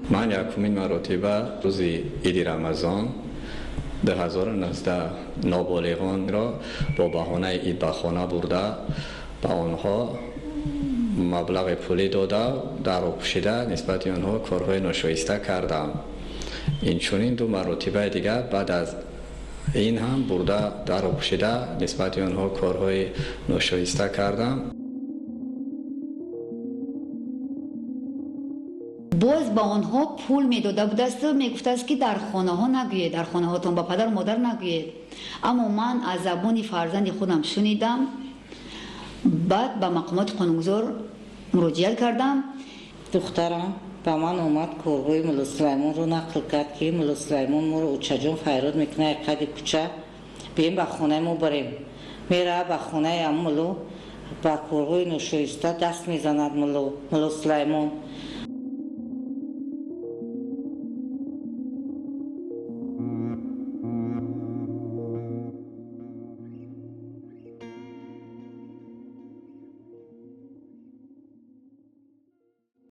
Ман якумин маротиба рӯзи Иди Рамазон 2019 ноболиғонро бо баҳонаи ид ба хона бурда, ба онҳо маблағи пулӣ дода, дарро пӯшида, нисбати онҳо корҳои ношоиста кардам. Инчунин ду маротибаи дигар баъд аз ин ҳам бурда, дарро пӯшида, нисбати онҳо корҳои ношоиста кардам. Боз ба онҳо пул медода будасту мегуфтааст, ки дар хонаҳо нагӯед, дар хонаҳотон ба падару модар нагӯед. Аммо ман аз забони фарзанди худам шунидам, баъд ба мақомоти қонунгузор муроҷиат кардам. Духтарам ба ман омад, корҳои Мулло Сулаймонро нақл кард, ки Мулло Сулаймон моро очаҷон файрод мекунад, қади кӯча бием, ба хонаи мо барем. Меравад ба хонаи ам мулло, ба корҳои ношоиста даст мезанад мулло Сулаймон.